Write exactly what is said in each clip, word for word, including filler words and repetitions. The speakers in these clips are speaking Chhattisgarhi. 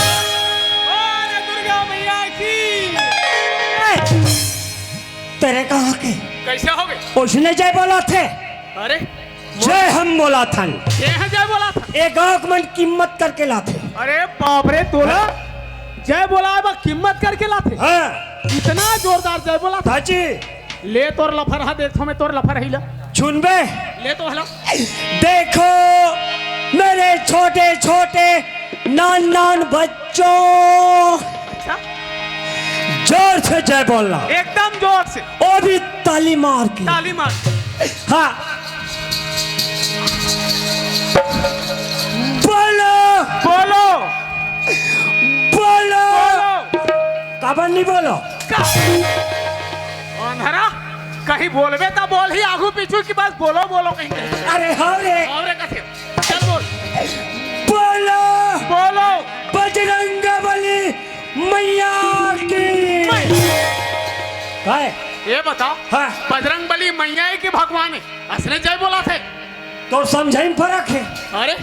अरे दुर्गा मैया की। ए, तेरे कहाँ के? कैसे हो गए? उसने जय बोला थे। अरे, जय हम बोला थन। ये है जय बोला था। ए गाँव के मन कीमत करके लाथे। अरे बाप रे, तोला जय बोला है, बा कीमत करके लाथे। हाँ। इतना जोरदार जय बोला था। हाँ जी। ले तोर लफर हा, देखो मैं तोर लफर ही ला। सुनबे? ले तो हला। देखो मेरे छोटे छोटे नान नान बच्चों, अच्छा। जोर से जय बोलना। एकदम जोर से। वो भी ताली मार के। ताली मार। हाँ। बोलो। बोलो। बोलो। बोलो। काबर नहीं बोलो? का? अंधरा, कहीं बोलबे त बोल ही आगू पीछू की, बस बोलो बोलो कहीं के। अरे हाँ रे। और रे कथे, चल बोल। बोलो। बोलो। बजरंग बली मैया की। मैं। काय? ये बता, हाँ। बजरंग बली मैया है कि भगवान है? असने जय बोला थे। तो समझे में फर्क है। अरे,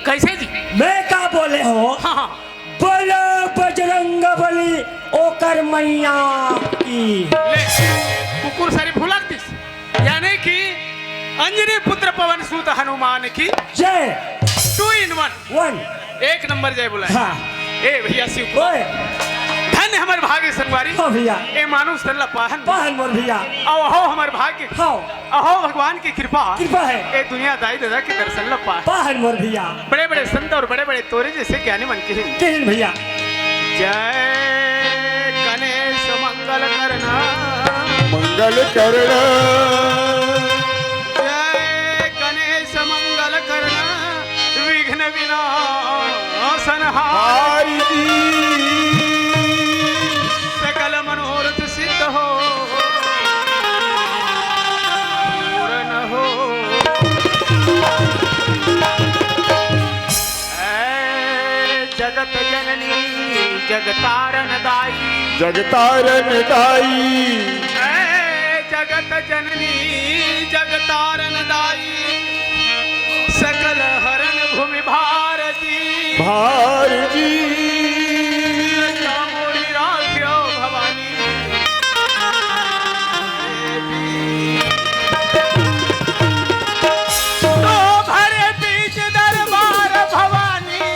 कैसे जी? मैं का बोले हो? हाँ, हाँ। बोलो बजरंग बली ओकर मैया की। ले, कुकुर सारी भुलक दिस। यानी कि अंजनी पुत्र पवन सुत हनुमान की जय। Two in one। One। एक नंबर जय बोला है। हाँ। ए भैया शिव कुमार। ओए। धन्य हमर भाग्य संगवारी। हाँ भैया। ए मानुष तन ला पाहन। पाहन मोर भैया। अहो हमर भाग्य। हाँ। अहो भगवान की कृपा। कृपा है। ए दुनिया दाई दादा के दर्शन ला पाहन। पाहन मोर भैया। बड़े बड़े संत और बड़े बड़े तोरे जैसे ज्ञानी मन के हैं। किहिन भैया। जय गणेश मंगल करना। मंगल करना। जय गणेश मंगल करना। विघ्न विनाशन हारी। हारी जी। सकल मनोरथ सिद्ध हो। पूर्ण हो। ऐ जगत जननी जगतारण दाई। जगतारण दाई। ऐ जगत जननी जगतारण दाई। सकल हरण भूमि भारती। भारती। चामुंडी राख्यो भवानी। तो भरे बीच दरबार भवानी,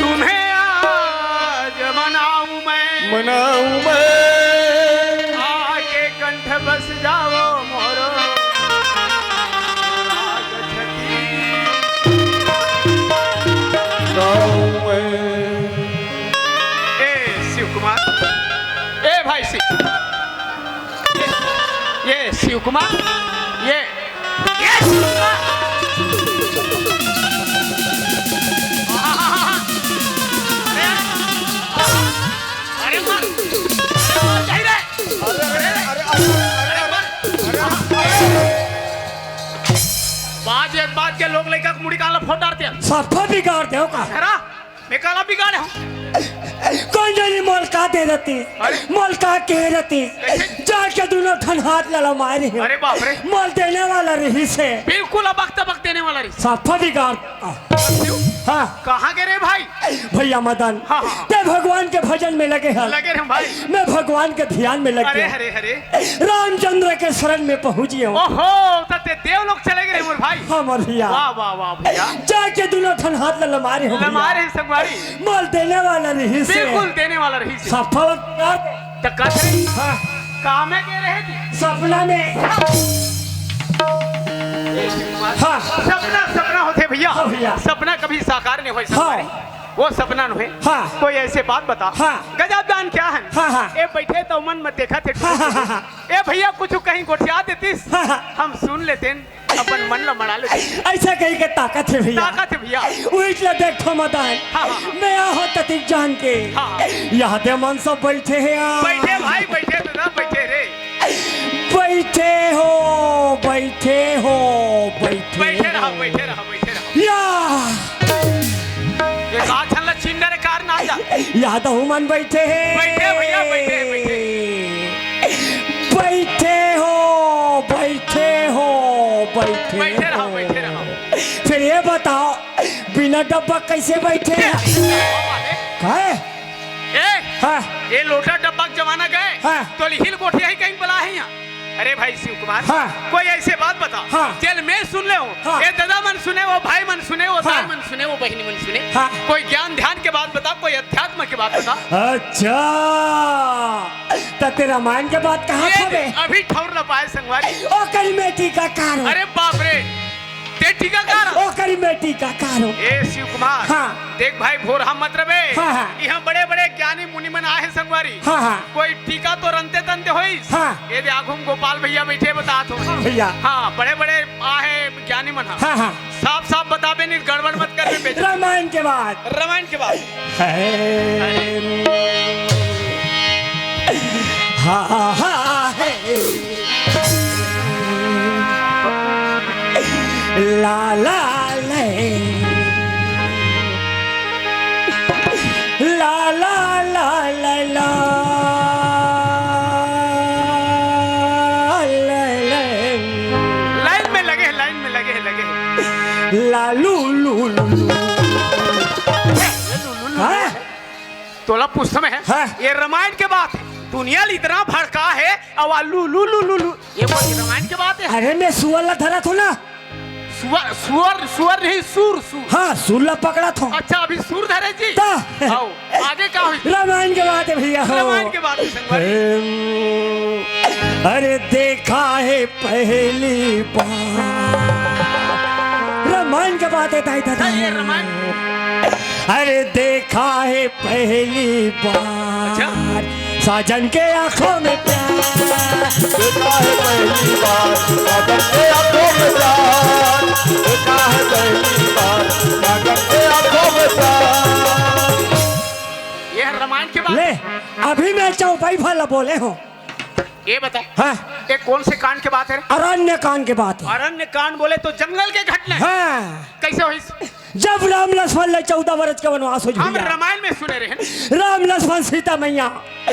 तुम्हें आज मनाऊं मैं। मनाऊं मैं। आके कंठ बस जाओ मोरो राग छटी। गाऊं मैं। ए शिव कुमार, ए भाई शिव, ये शिव कुमार, ये, ये शिव कुमार। अरे, अरे मार, अरे मार, जाई रे। अरे, अरे, अरे, अरे, अरे, अरे, अरे, अरे। बात एक बात के लोग लइका के मुड़ी काला फोड़ डारते हैं। सफा बिगाड़ दे ओका। जरा मैं काला बिगाड़े हूँ। कोई नहीं, मोल का दे रहती, अरे। मोल का कह रहती, कैसे? जाके दोनों ठन हाथ ललमाए रही। अरे बाप रे। मोल देने वाला रही से। बिल्कुल अबक तबक देने वाला रही। सफा बिगाड़। क्यों? हाँ। कहाँ गए रे भाई? भैया मदन, हाँ, हाँ। ते भगवान के भजन में लगे हैं। लगे रहे भाई। मैं भगवान के ध्यान में लग अरे गया। हरे हरे। रामचंद्र के शरण में पहुंच गया हूँ। ओहो, त ते देव लोग चले गए रे मोर भाई। हाँ मोर भैया। वाह, वाह, वाह भैया। जाके दोनों ठन हाथ ललमारे हो भैया। लमारे संगवारी। मोल देने वाला रही से। बिल्कुल देने वाला रही से। सफल कर। त कथरी। हाँ। कामे के रहे थी? सपना में। हाँ। सपना, सपना होथे भैया। हाँ भैया। सपना कभी साकार नहीं होय हाँ। संगवारी। वो सपना नोहे। हाँ। कोई ऐसे बात बता। हाँ। गजब दान क्या है? हाँ, हाँ। ए बैठे तो मन में देखा थे। हाँ, हाँ, हाँ, हाँ। ए भैया, कुछ कहीं गोठिया देतिस, हाँ, हाँ। हम सुन लेतेन, अपन मन ला मड़ा लेतेन। ऐसा कहीं के ताकत है भैया। ताकत है भैया। उइठ ले देख थो मदान। हाँ, हाँ, हाँ। मैं आहो ततिक जान के। हाँ, हाँ। यहाँ दे मन सब बैठे हैं यार। बैठे भाई, बैठे दादा, बैठे रे। बैठे हो, बैठे हो, बैठे बैठे रहा, हो। बैठे रहा, बैठे रहा। या। ये का छल्ला चिन्ह रे कार ना जा। यादव मन बैठे हैं। बैठे भैया, बैठे, बैठे। बैठे हो, बैठे हो, बैठे बैठे रहा, हो। बैठे रहा। फिर ये बताओ, बिना डब्बा कैसे बैठे हैं? ए, बाबा रे। काहे? ए, हाँ। ये लोटा डब्बा के जमाना गए, हाँ। तो लिहिल गोठिया ही कहीं बला है यहाँ। अरे भाई शिव कुमार, हाँ। कोई ऐसे बात बता, हाँ। जेल में सुन ले हो, हाँ। ये दादा मन सुने, वो भाई मन सुने, वो हाँ। दाई मन सुने, वो बहिनी मन सुने, हाँ। कोई ज्ञान ध्यान के बात बता, कोई अध्यात्म के बात बता। अच्छा, त ते रामायण के बात कहाँ ये था बे? अभी ठौर न पाए संगवारी। ओकर में टीकाकार हो। अरे बाप रे, ते टीकाकार हो। ओकर में टीकाकार हो। ए शिव कुमार, हाँ। देख भाई, भोरहा मत रबे। हाँ, हाँ। यहाँ बड़े-बड़े ज्ञानी मुनि मन आहे संगवारी। हाँ, हाँ। कोई टीका तो रंते तंते होइस। हाँ। ये दे आगू में गोपाल भैया बैठे, बतात हो। हाँ भैया। हाँ, बड़े-बड़े आहे ज्ञानी मन हा। हाँ, हाँ। साफ-साफ बताबे, नहीं गड़बड़ मत करबे बेच। रामायण के बाद। रामायण के बाद। है। हाँ, हाँ, हाँ, है। ला, ला, ले। ला, ला, ला, ला, ला। ले, ले। लाइन में लगे हैं, लाइन में लगे हैं, लगे हैं। ला, लू, लू, लू, लू। हाँ? तोला पूछत में है। हाँ। ये रामायण के बात है। दुनिया ल इतना भड़का है, अब आ लू, लू, लू, लू, लू। ये बोल, ये रामायण के बात है। अरे, मैं सुअर ला धरत हूँ ना। सुअर, सुअर, सुअर नहीं, सूर, सूर। हाँ, सूर ला पकड़त हूँ। अच्छा, अभी सूर धरे जी। ता। आओ, आगे का हुई? रामायण के बात है भैया, हो। रामायण के बात है, संगवारी। अरे, देखा है पहली बार। रामायण के बात है, दाई दादा। हाँ, ये रामायण। अरे देखा है पहली बार अच्छा। साजन के आंखों में प्यार। देखा है पहली बार साजन के आंखों में प्यार। देखा है पहली बार साजन के आंखों में प्यार। ये है रामायण की बात। ले, अभी मैं चौपाई भला बोले हूँ। ये बता, हाँ। ये कौन से कांड के बात है? अरण्य कांड के बात है। अरण्य कांड बोले तो जंगल के घटना है। हाँ। कैसे हुई? जब राम लक्ष्मण ले चौदह वर्ष के वनवास हो हम गया। रामायण में सुने रहे। राम लक्ष्मण सीता मैया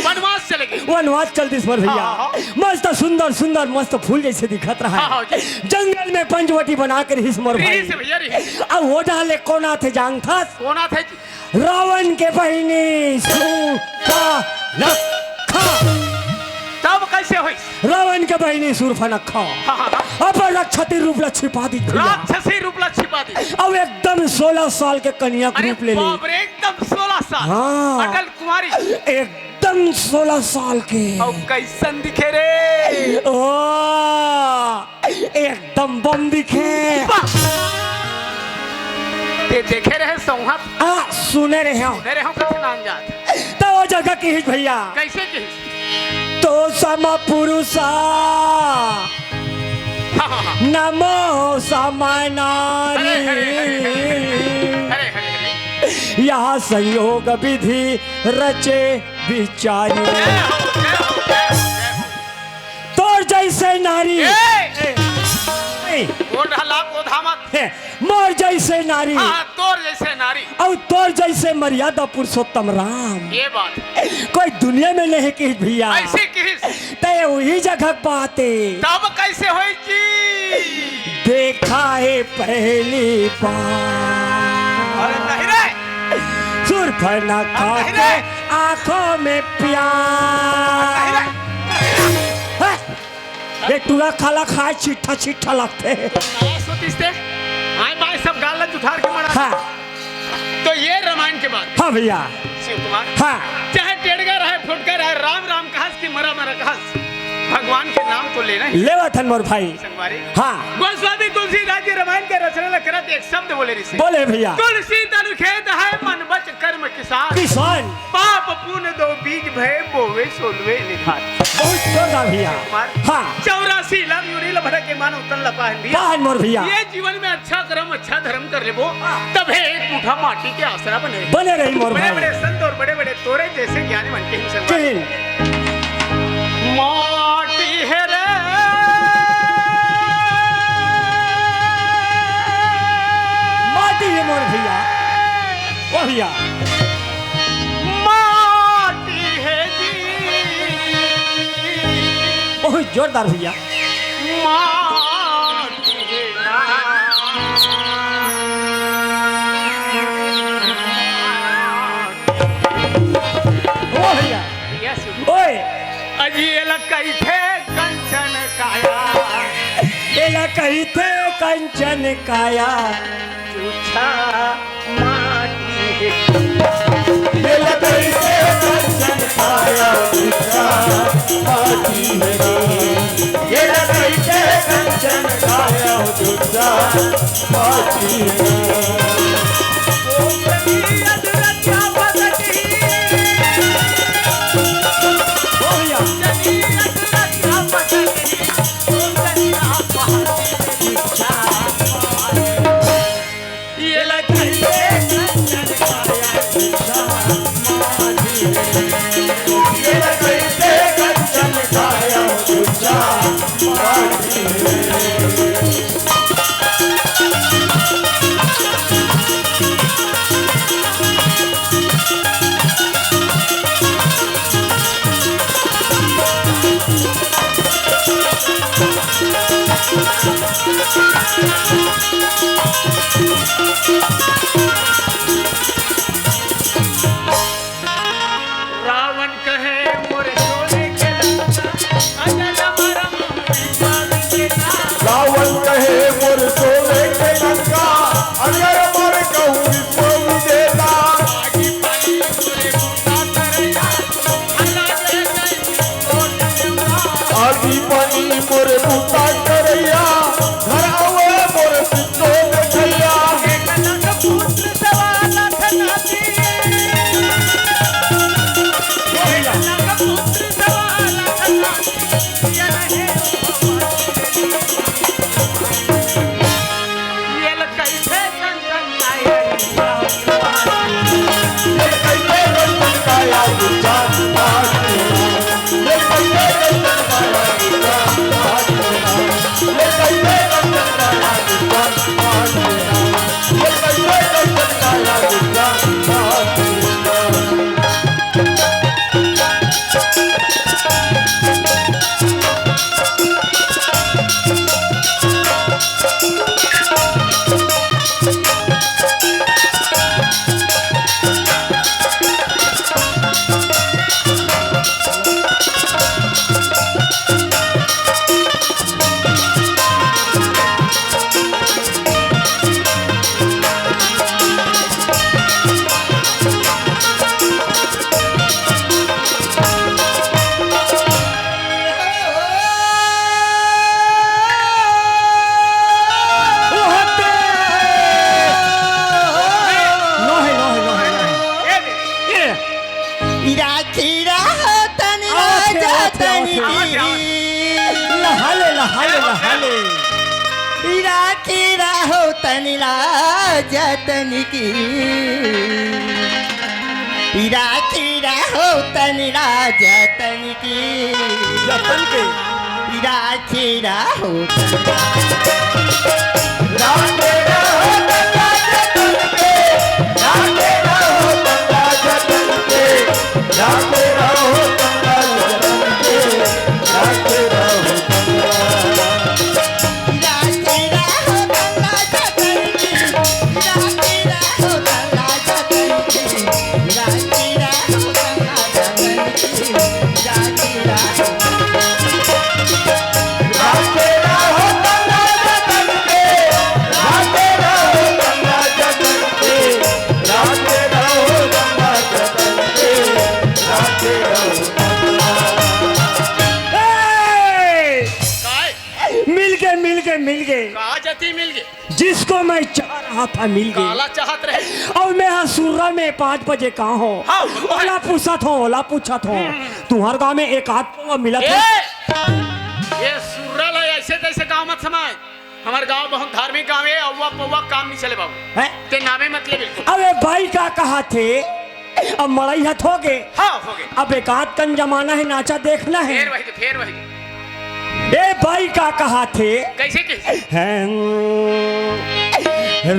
वनवास चले गए। वनवास चल दिस पर भैया। हाँ, हाँ। मस्त सुंदर सुंदर मस्त फूल जैसे दिखत रहा है। हाँ, हाँ, जी। जंगल में पंचवटी बना के रहिस मोर रही भाई। से भैया रही। अब वो डाले कोना थे जांग था। कोना थे जी? रावण के बहिनी सूर्पनखा। तब कैसे होई? रावण के बहिनी सूर्पनखा हाँ, हाँ, हाँ। अपन राक्षसी रूप ला छिपा दी भैया। राक्षसी रूप ला छिपा दी। अब एकदम सोलह साल के कन्या के अरे रूप ले ली। बाप रे, एकदम सोलह साल। हाँ। अटल कुमारी। एकदम सोलह साल के। अब कैसन दिखे रे? ओ, एकदम बम दिखे। बा-, ते देखे रहे सौंहत? आ, सुने रहे हो। सुने रहे हो कथे नान जात। तो वो जगह की हिच भैया। कैसे की? तो सम पुरुषा हाँ, हाँ, हाँ। नमो सम नारी। अरे, अरे, अरे, अरे, अरे, अरे, अरे। यहाँ संयोग विधि रचे विचारी। जय हो, जय हो, जय हो, जय हो। तोर जैसे नारी। ए! ए! ए! बोल रहा लाभ को धामत। हे, मोर जैसे नारी। हाँ, हाँ, तोर जैसे नारी। और तोर जैसे मर्यादा पुरुषोत्तम राम। ये बात। कोई दुनिया में नहीं किहिस भैया। ऐसे किहिस। तय वही जगह बाते। तब कैसे होई जी? देखा है पहली बार। अरे नहीं रे। सूर्पनखा अरे नहीं के रे। आंखों में प्यार। अरे नहीं रे। हैं? ये टूरा खाला खाए छिट्ठा छिट्ठा लगते। नया सोचिस ते? आए बाय सब गाल ला जुठार के मरा। हाँ। तो ये रामायण के बात। हाँ भैया। शिव कुमार। हाँ। चाहे टेड़गा रहे, फुटका रहे, राम राम कहस कि मरा मरा कहस। भगवान के नाम तो लेना ही। लेवत हन मोर भाई। संगवारी। हाँ। गोस्वामी तुलसीदास जी रामायण के रचना ल करत एक शब्द बोले रिहिसे। बोले भैया। तुलसी तनु खेत है, मन बच कर्म किसान। किसान। पाप पुण्य दो बीज भय, बोवे सोलवे निधान। बहुत जोरदार भैया। कुमार। हाँ। चौरासी लाख योनि ल भटक के मानव तन ल पाहन भैया। पाहन मोर भैया। ये जीवन में अच्छा कर्म, अच्छा धर्म कर लेबो, तभे एक मुठा माटी के आसरा बने रही। बने रही मोर बड़े भाई। बड़े संत और बड़े बड़े तोरे जैसे ज्ञानी मन के ही संग। किन? माटी है रे। माटी है मोर भैया। ओ भैया। माटी है जी। बहुत जोरदार भैया। माटी है ना। ओ भैया। भैया सुन। ओए। अजी एला कहिथे कंचन काया। एला कहिथे कंचन काया। छुच्छा माटी है। एला कहिथे कंचन काया, छुच्छा माटी है। एला कहिथे कंचन काया, छुच्छा माटी है। ओ भैया। रावण कहे मोर सोने के लंका, अजर मरम विमान के नाम। रावण कहे मोर सोने के लंका, अजर मर कहूँ विश्व विजेता। आगी पानी मोरे बूता करैया, हला दे गई मोर देवता। आगी पानी मोरे बूता करैया, घर आवे मोर सिद्धो देखैया। एक लाख पुत्र सवा लाख नाती। एक लाख पुत्र सवा लाख नाती। ये रहे ये लकाई थे कंचन काया। राखी राहो तनी राजा तनी की। लहाले, लहाले, लहाले। राखी राहो तनी राजा तनी की। राखी राहो तनी राजा तनी की। जतन के। राखी राहो तनी। राखी राहो तनी राजा तनी की। राखी राहो तनी राजा तनी की। राखी राहो तनी राजा तनी की। राखी राहो तनी। मिल गे। का जती मिल गे? जिसको मैं चाह रहा था, मिल गे। काला चाहत रहे? अउ मैं ह सुर्रा में पाँच बजे का हो। हाँ, वो तो है। ओला पूछत हो, ओला पूछत हो। हम्म। तुंहर गांव में एक आध पौवा मिलत हे? ए! ये सुर्रा ला ऐसे तैसे गांव मत समझ। हमर गांव बहुत धार्मिक गांव हे, अउवा पौवा काम नहीं चले बाबू। हैं? ते नामे मत ले बिल्कुल। अबे बाई का कहाथे? अब मड़ई हथ हो गे। हाँ, हो गे। अब एक आध कन जमाना हे, नाचा देखना हे। फेर वही दे, फेर वही दे। ए बाई का कहाथे? कैसे, कैसे? हैं,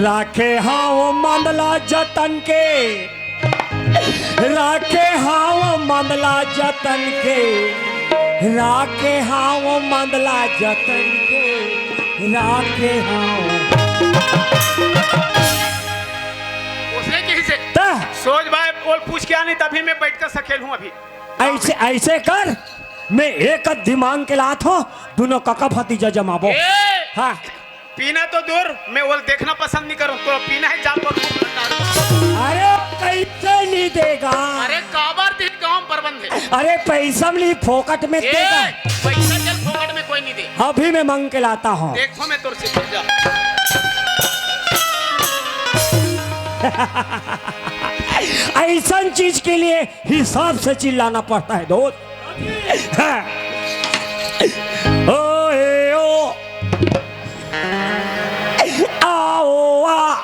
राखे हंव मंदला जतन के, राखे हंव मंदला जतन के, राखे हंव मंदला जतन के, राखे हंव। उसने कही से त? सोच भाई, बोल, पूछ क्या नहीं, तभी मैं बैठ कर सकेल हूँ अभी। ऐसे, ऐसे कर, मैं एक दिमाग के लात हो, दोनों कका भतीजा जमाबो। ए! हाँ। पीना तो दूर, मैं वो देखना पसंद नहीं करूँ, तो पीना है, जा पर। अरे, कैसे नहीं देगा? अरे, काबर दिन काम प्रबंध है। अरे, पैसा में नहीं, फोकट में ए, देगा। पैसा चल, फोकट में कोई नहीं दे। अभी मैं मांग के लाता हूँ। देखो, मैं तोर से जा। ऐसन चीज के लिए हिसाब से चिल्लाना पड़ता है दोस्त। हाँ। ओ, ए, ओ। आ, ओ, आ।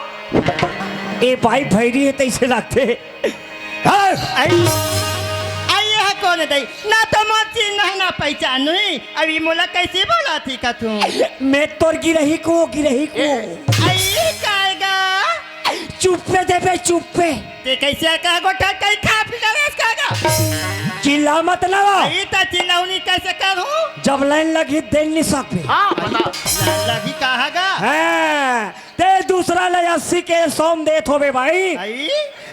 ए भाई, भैरी हे तैसे लागथे। हाँ। आई, आई, ये कोन हे दई? ना तो मोर चिन्ह हे, ना पहचान हे। अभी मोला कैसे बोलाथे का तू? मैं तोर गिरही को, गिरही को। आई, कायगा? चुप्पे देबे, चुप्पे। ते कैसे कहा गोठा कहीं खा पी डरेस का गा? चिल्ला मत ना। अई त चिल्लाउनी कैसे करूं? जब लाइन लगी, देन नहीं सकबे। हाँ, बता। लाइन लगी कहा गा? हाँ, ते दूसरा ले अस्सी के सौ में देत होबे भाई। अई?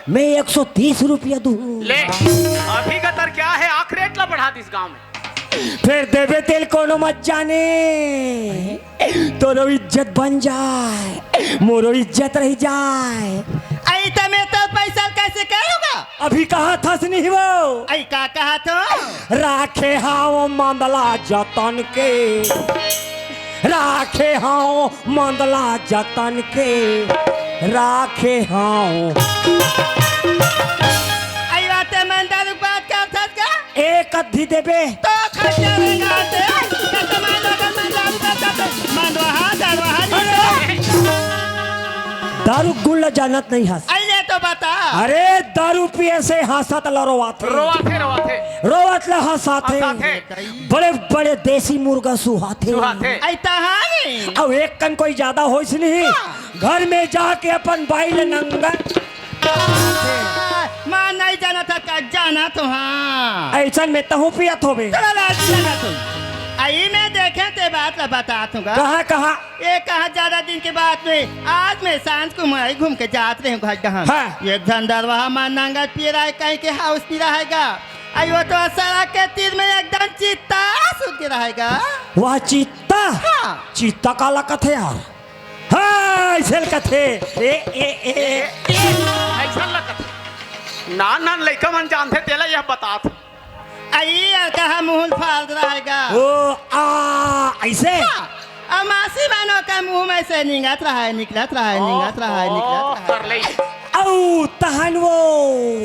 मैं एक सौ तीस रुपया दूं। ले, अभी का तर क्या है? आख रेट ला बढ़ा दिस गांव में। फेर देबे तेल कोनो मत जाने, तोरो इज्जत बन जाए, मोरो इज्जत रह जाए। अई त मैं तो पैसा कैसे करूंगा? अभी कहा था से नहीं वो? अई का कहा तो? राखे हाव मंदला जतन के, राखे हाव मंदला जतन के, राखे हाव। अई बात है, मंदला बात कर सकता? एक अद्धी देबे। तो खर्चा रेंगा दे। कतमा लोगन में दारू का कत-, मंदवा, दारू, अरे! दारू गुल्ला जानत नहीं हस। अइले तो बता। अरे, दारू पिए से हंसत ल रोवाथे। रोवाथे, रोवाथे। रोवत ल हंसाथे। हंसाथे। बड़े-बड़े देसी मुर्गा सुहाथे। सुहाथे। अई तहानी। अउ एक कन कोई ज्यादा होइस नहीं। हाँ। घर में जाके अपन बाई ल नंगा। मां नहीं जाना था का? जाना तो हाँ। ऐसन में तहूं पियत होबे। चला लाज लगा तू। अई मैं देखे ते बात ला बतात हूं गा। कहाँ, कहाँ? ये कहाँ ज्यादा दिन के बात में, आज मैं सांझ को मैं घूम के जात रहे हूँ घर डहान। हाँ। एक झन दरवाहा मां नंगत पिए रहे, कहीं के हाउस पी रहेगा। अई वो तो सड़क के तीर में एकदम चित्ता सुत के रहेगा। वह चित्ता? हाँ। चित्ता काला कथे यार? हाँ, अइसे ल कथे। ए, ए, ए। ए, ए, अइसन ल कथे। नान नान लइका मन जानथे, तेला यह बतात। अई, अउ कहाँ मुंह फाड़ रहेगा? ओ, आ, अइसे? हाँ, अउ मासी मानो का मुंह में से निंगत रहा है, निकलत रहा है, निंगत रहा है, निकलत रहा है। कर ले। अउ तहन वो।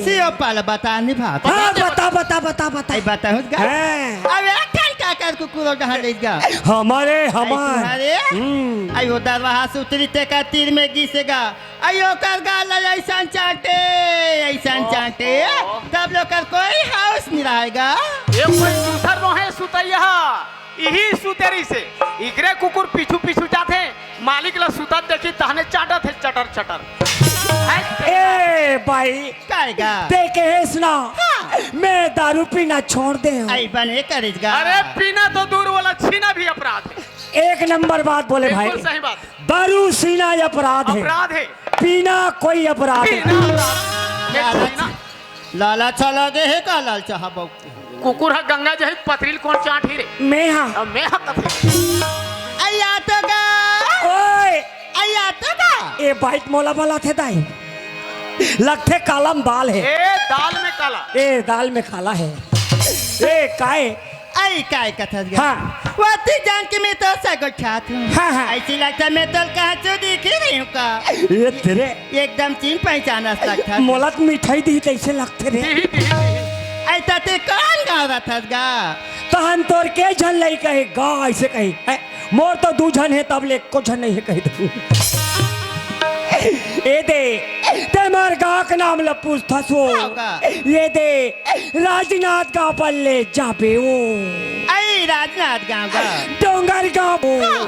सियो पाल बता नहीं भात। हाँ, बता, बता, बता, बता। अई बताहूं गा। हाँ। अब एक ठन का कर कुकुर डहान ले गा। हमारे, अई हमार। तुम्हारे? हम्म। अई वो दरवाहा से उतरी ते का तीर में गिसेगा। अई ओकर गाल ला अइसन चाटे, अइसन ओह, चाटे। ओह। तब लोकर कोई हाउस नहीं रहेगा। ये कोई दूसर नोहे सुतैया। इही सुते रहिसे, इकरे कुकुर पीछू पीछू जाथे, मालिक ला सुतत देखी तहने चाटत हे चटर चटर। ए बाई, काय गा? ते कहेस ना, हाँ। मैं दारू पीना छोड़ दे हूँ। अई बने करेस गा। अरे पीना तो दूर वाला छीना भी अपराध है। एक नंबर बात बोले भाई। बिल्कुल सही बात। दारू छीना अपराध है। अपराध है। पीना कोई अपराध नहीं। पीना अपराध। ये लालच छीना। लालच लगे हे का लालच हा बउक? कुकुर हा गंगा जही पथरील कोन चांट ही रे? मैं हा। अब मैं हा कथरी। अइया तो गा। ओए। अइया तो गा। ए बाइक मोला बलाथे दाई। लगथे काला में दाल है। ए दाल में काला। ए दाल में काला है। ए काय? अई काय कथस गा? हाँ। ओती जान के मैं तो सगो ठात हूँ। हाँ, हाँ। ऐसी लगता मैं तो कहाँ चो दिखी रही हूँ का? ये तेरे एकदम चिन्ह पहचान अस लगता। मोला तो मिठाई दी तैसे लगते रे। ऐसा ते कौन गाँव रथस गा? तहन तोर के झन लई कहे गा, ऐसे कही। ए, मोर तो दू झन हे, तब ले एको झन नहीं हे कही दू। ए दे, ते मोर गाँव के नाम ल पूछथस वो। हाँ गा। ये दे, राजनांदगांव बर ले जाबे वो। अई राजनांदगांव गा। डोंगरगांव वो। हाँ।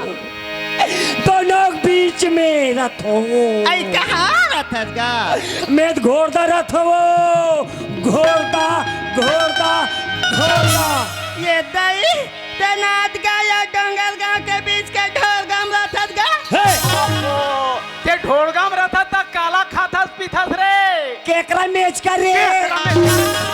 दोनों के बीच में रथो। अई कहाँ रथस गा? मैं तो घोरदा रथो वो। घोरदा, घोरदा, घोरदा। ये दई, ते नांदगांव या डोंगरगांव के बीच के ढोरगांव रथस गा? हे! ते ढोड़गा म रथस त काला खाथस पीथस रे? केकरा मेच का रे? केकरा मेच का?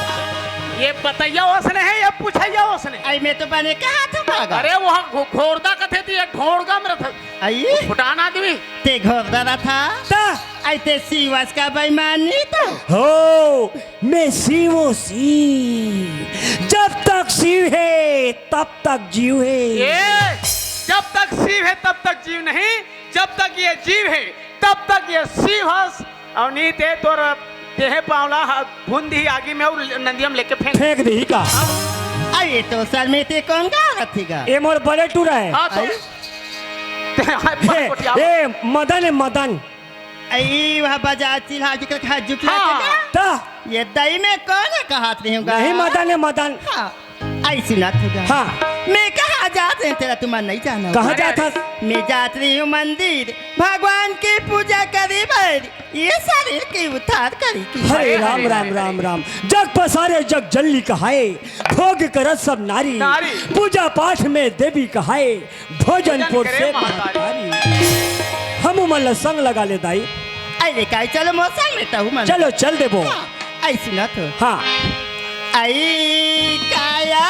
ये बतैया ओसने हे, ये पूछैया ओसने। आई मैं तो बने कहा था बागा। अरे वहाँ घो-, घोरदा कथे थी, ये ढोड़गा म रथस। आई? फुटान आदमी। ते घोरदा रथा? ता? आई ते शिवस का बेईमानी तो? हो, मैं शिवो शिव। जब तक शिव हे, तब तक जीव हे। ये, जब तक शिव हे, तब तक जीव नहीं। जब तक ये जीव हे, तब तक ये शिव हस, अउ नी ते तोर देहे पांवला ह-, भून दिही आगी में अउ नंदिया म लेके फेंक। फेंक दिही का? अरे तो सर में ते कौन गा रथी गा? ए मोर बड़े टूरा हे। हाँ, तो आई? ते हाय हे, पर कोटिया। ए, मदन हे, मदन। आई वह बाजार चिल्हा के खा जुटला हाँ। के गा? ता? ये दई में कौन हे कहात रही हूँ गा? नहीं, मदन हे, मदन। हाँ। आई सुनत हो गा। हाँ। मैं कहाँ जात रहे तेरा तुम नहीं जाना। कहाँ अरे, जात अरे। हस? मैं जात रही हूँ मंदिर, भगवान की पूजा करी बर, ये शरीर के उद्धार करी की। हरे हरे राम, हरे राम, हरे राम, हरे। राम। जग पसारे जग जल्ली कहाए, भोग करत सब नारी। नारी। पूजा पाठ में देवी कहाए, भोजन भोजन पोर करे से महतारी। महतारी। हम मन ला संग लगा ले दाई। अरे काई चलो मोर संग में तहु मन। चलो चल देबो। हाँ। आई सुनत हो। हाँ। आई काया।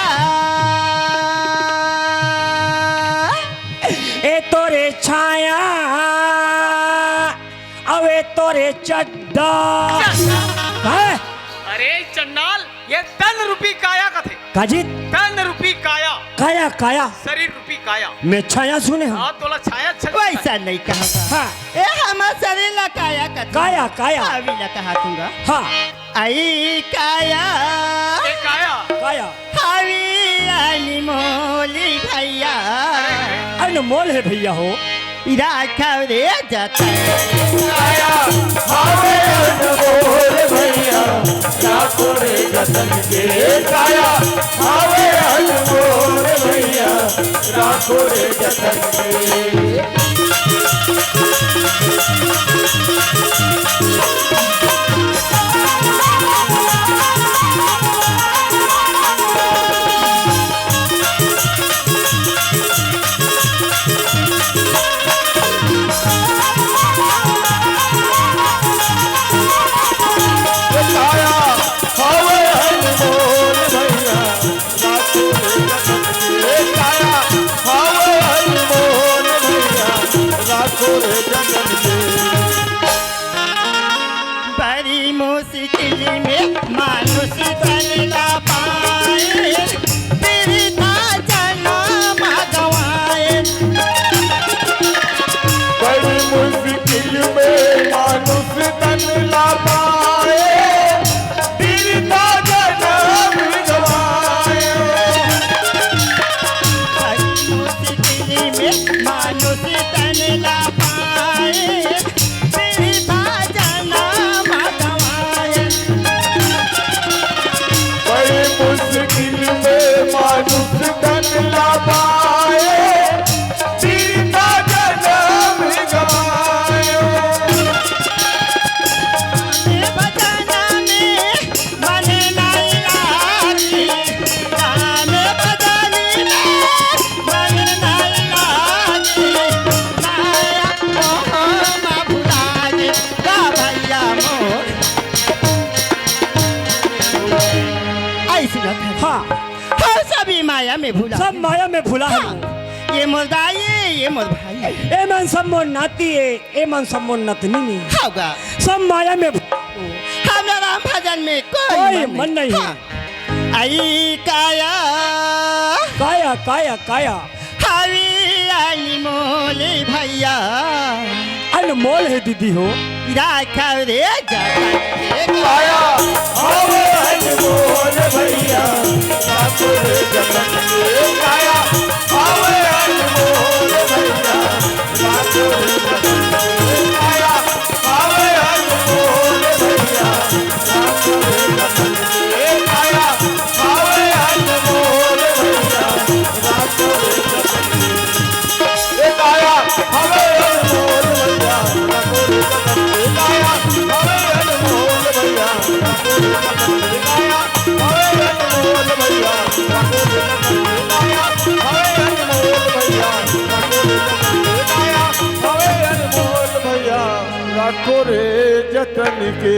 ए तोरे छाया, अउ ए तोरे चड्डा। चड्डा। हैं? अरे चंडाल, ये तन रूपी काया कथे। काजी? तन रूपी काया। काया, काया। शरीर रूपी काया। मैं छाया सुने हूँ। हाँ, तोला छाया अच्छा वैसा लगता है। नहीं कहा था। हाँ। ए, हमार शरीर ला काया कथी? काया, काया। हावी ला कहा तूंगा। हाँ। आई काया। ए काया। काया। हावी अनमोली भैया। अनमोल हे भैया हो। राखव रे जतन। काया हावे अनमोल भैया, राखो रे जतन के। काया हावे अनमोल भैया, राखो रे जतन के। काया हावे अनमोल भैया, राखो रे जतन के। काया हावे अनमोल भैया, राखो रे जतन के। बड़ी मुश्किल में मानुष तन ला पाए, बिरथा जनम गवाए। बड़ी मुश्किल में मानुष तन ला पाए, बिरथा जनम गवाए। बड़ी मुश्किल में मानुष तन ला पाए, बिरथा जनम गवाए। बड़ी मुश्किल में मानुष तन ला पाए, बिरथा जनम गवाए। भजन में मन नहीं लागी, राम भजन में मन नहीं लागी, माया मोह में भुला गे, गा भैया मोर। ऐसी बात है। हाँ। हाँ, सभी माया में भुला सब गे। माया में भुला है। हाँ। ये मोर दाई, ये मोर भाई। ए मन सब मोर नाती है, ए मन सब मोर नतनी नहीं। होगा। सब माया में भुला। हमरा राम भजन में कोई कोई मन मन नहीं। नहीं। हाँ। आई काया। काया, काया, काया। अरे अनमोल भैया, अनमोल हे दीदी हो। राखव रे जतन के काया, हवे अनमोल भैया, राखव रे जतन के काया, हवे अनमोल भैया, राखव रे जतन के काया, हवे अनमोल भैया, राखव रे जतन के काया, हवे अनमोल भैया, राखव रे जतन के ए काया, हवे अनमोल भैया, राखव रे जतन के काया, हवे अनमोल भैया, राखव रे जतन के काया, हवे अनमोल भैया, राखव रे जतन के काया, हवे अनमोल भैया, राखव रे जतन के काया, हवे अनमोल भैया, राखव रे जतन के